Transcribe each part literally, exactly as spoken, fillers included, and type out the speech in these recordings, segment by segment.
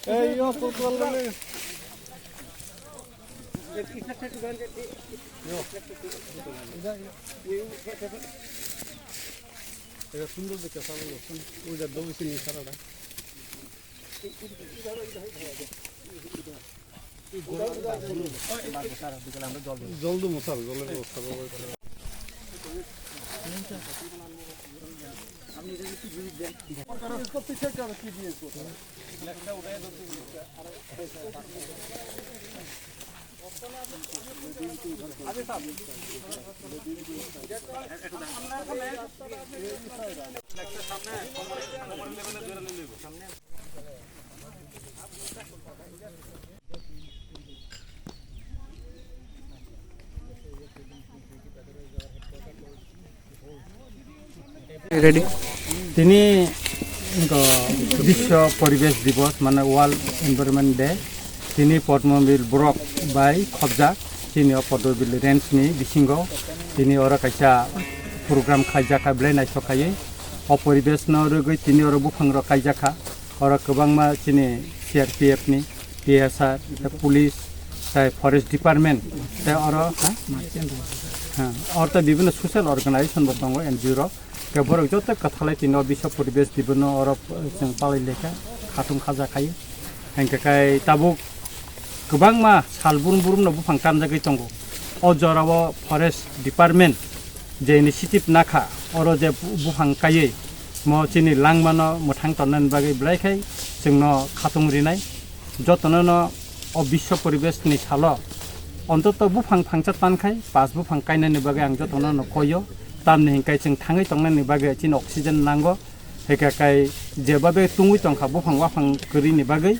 Ei, yo, kual, kual, kual. Yo. Eta sundor dekha, sabolo. Ui, da, dobi sini, sara da. জল দিমু স্যার, জলের ব্যবস্থা করবো। Ready? Tini, wngkha, Biswa Poribesh Divas, mane World Environment Day. Tini Padmabil borok bai khobjak, chini o Padmabil range ni bisingo tini oro kaisa program khaijak kha, belai naithok khaiwi. O poribesh no rwgwi tini oro buphang rok kaijak kha. Oro kwbangma chini C R P F ni, P S R, tei police, tei forest department, tei oro, ha? Ha, oro tei bibhinno social organization bo tongo, N G O rok. Tei borok joto kwthalai tini o Biswa Poribesh Divas no oro, eh, chwng palai lekha, khatung khaja khai. Hingkhe kai tabuk kwbangma sal burum burum no buphang tanjagwi tongo. O jorao forest department je initiative nakha, oro je bu-, buphang kaiwi mo chini langmano mwthang tonnani bagwi belai khai chwngno khatung rinai. Jotono no o Biswa Poribesh ni salo ontoto buphang phangsa tankhai, pas buphang kainani bagwi ang jotono no koyo. Tamni hinkhai chwng thangwi tongnani bagwi chini oxygen nango. Hingkhe kai jebabe tungwi tongkha buphang waphang kwrwini bagwi,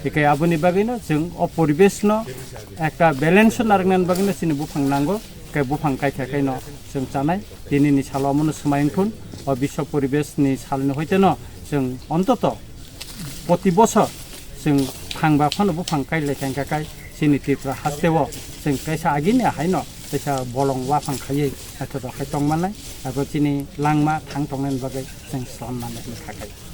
hingkhe aboni bagwino chwng o poribesh no ekta balance narwknani bagwino chini buphang nango, hingkhe buphang kaikha kaino chwng chanai. Tinini salo omono swmai wngthun, o Biswa Poribesh ni salni hoiteno chwng ontoto proti bosor chwng thangba phano buphang kai lai kha, hingkha kai chini Tripura hasteo chwng kaisa agini haino kaisa bolong waphang khaiwi naithotok khai tongmannai, abo chini langma thang tongnani bagwi chwng slamnani wngkha kai.